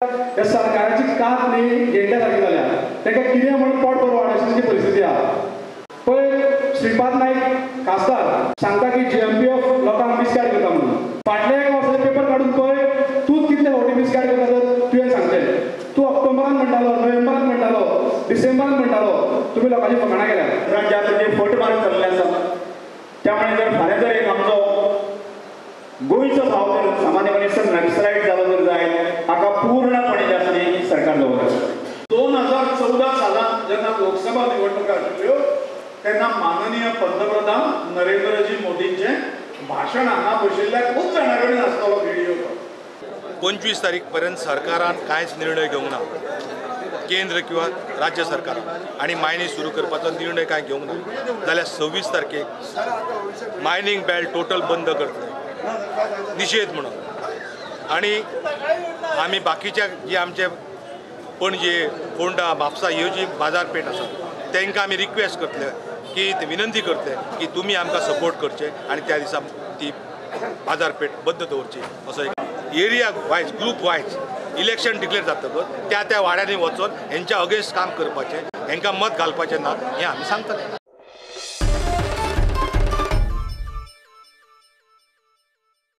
ह्या सरकाराची कात न्ही गेंड्या सारकी जाल्या, तांकां कितें म्हणून पोट भरवाड अशी परिस्थिती आहा. पळय श्रीपाद नायक खासदार सांगता की GMPF लोकांक मिसगायड करता म्हणून. फाटल्या एक वर्साचे पेपर काडून पळय तूं कितले फावटी मिसगायड करता तर तुवें सांगचें. तूं ऑक्टोबरान म्हणटालो, नोव्हेंबरान म्हणटालो, डिसेंबरान म्हणटालो, तुमी लोकांची फकाणां केल्या. ज्या तरेचे फट मारून चल्ले आसा त्यामुळे जर फाल्यां जर एक आमचो गोंयचो भाव जर सामान्यपणे सर नक्सलायट जालो जर जायत हाका पूर्णपणे जे आसा न्ही सरकार जबाबदार आसा. 2014 सालांत जेन्ना लोकसभा निवडणुका आशिल्ल्यो तेन्ना माननीय पंतप्रधान नरेंद्रजी मोदींचें भाशण हांगा बशिल्ल्या खूब जाणां कडेन आसतलो व्हिडियो. 25 तारीख पर्यंत सरकारान कांयच निर्णय घेवंक ना, केंद्र किंवा राज्य सरकारान, आनी मायनिंग सुरू करपाचो निर्णय कांय घेवंक ना जाल्यार 26 तारखेक मायनिंग बेल्ट टोटल बंद करतले निशेध म्हणून. आनी आमी बाकीच्या जी आमचे पणजे, फोंडा, म्हापसा ह्यो जी बाजारपेठ आसा तांकां आमी रिक्वेस्ट करतले की विनंती करतले की तुमी आमकां सपोर्ट करचे आनी त्या दिसा ती बाजारपेठ बंद दवरची असो एक area wise, group wise election declare जातकच त्या त्या वाड्यांनी वचून हेंच्या अगेन्स्ट काम करपाचें, हेंकां मत घालपाचें ना हें आमी सांगतले.